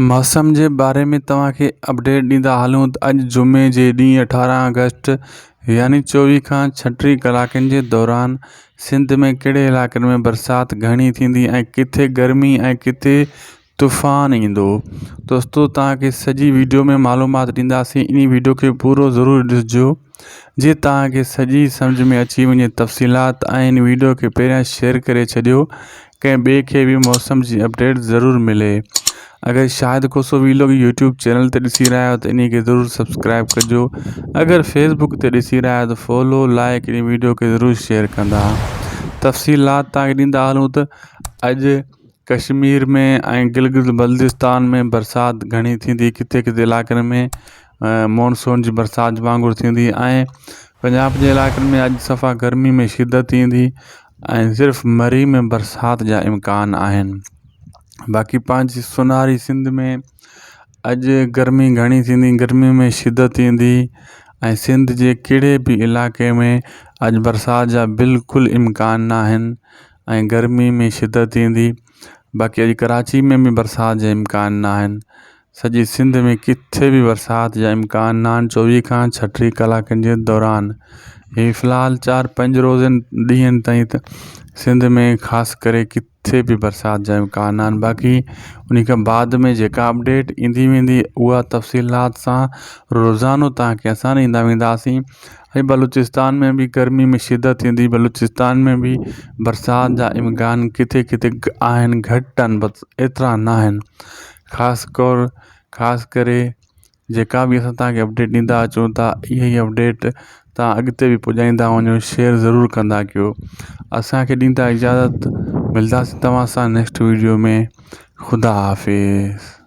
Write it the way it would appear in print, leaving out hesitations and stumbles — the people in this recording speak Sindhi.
موسم جي باري ۾ توهان کي اپڊيٽ ڏيندا هلون ته اڄ جمعي جي ڏينهن 18 آگسٽ يعني 24 کان 36 ڪلاڪن جي دوران سنڌ ۾ ڪهڙي علائقن ۾ برسات گهڻي ٿيندي ۽ ڪٿي گرمي ۽ ڪٿي طوفان ايندو دوستو توهان کي سڄي ويڊيو ۾ معلومات ڏينداسين انهي ويڊيو کي پورو ضرور ڏسجو جي توهان کي سڄي سمجهه ۾ اچي وڃي تفصيلات ۽ هن ويڊيو کي پهريان شيئر ڪري ڇڏيو ڪنهن ٻئي کي به موسم جي اپڊيٽ ضرور ملي اگر Shahid Khoso vlog YouTube channel تي ڏسي رهيا آهيو ته انهي کي ضرور سبسڪرائب ڪجو اگر فيس بڪ تي ڏسي رهيا آهيو ته فالو لائڪ انهي ويڊيو کي ضرور شيئر ڪندا تفصيلات توهان کي ڏيندا هلون ته اڄ ڪشمير ۾ ۽ گلگت بلتستان ۾ برسات گهڻي ٿيندي ڪٿي ڪٿي علائقن ۾ مونسون جي برسات وانگر ٿيندي ۽ پنجاب جي علائقن ۾ اڄ صفا گرمي ۾ شدت ايندي ۽ صرف مري ۾ برسات جا امڪان آهن باقي پنهنجي سونهاري سنڌ ۾ اڄ گرمي گهڻي ٿيندي گرمي ۾ شدت ايندي ۽ سنڌ جي ڪهڙي به علائقي ۾ اڄ برسات جا بلڪل امڪان نه آهن ۽ گرمي ۾ شدت ايندي باقي اڄ ڪراچي ۾ به برسات جا امڪان نه آهن سڄي سنڌ ۾ ڪٿي به برسات جا امڪان نه آهن 24 کان 36 ڪلاڪن جي دوران هي في الحال چار پنج روزن ڏينهن تائين ته سنڌ ۾ خاص ڪري ڪٿي به برسات جا امڪان نه آهن باقي ان کان بعد ۾ جيڪا اپڊيٽ ايندي ويندي اها تفصيلات سان روزانو توهان کي اسان ڏيندا وينداسين ۽ بلوچستان ۾ به گرمي ۾ شدت ٿيندي بلوچستان ۾ به برسات جا امڪان ڪٿي ڪٿي آهن گهٽ آهن بس ايترا نه آهن خاص ڪر خاص ڪري جيڪا به اسان توهان کي اپڊيٽ ڏيندا اچون ٿا اها ئي اپڊيٽ توهان اڳتي به پڄائيندا وڃو شيئر ضرور ڪندا ڪيو اسانکي ڏيندا اجازت ملداسين توهان سان نيڪسٽ ويڊيو ۾ خدا حافظ.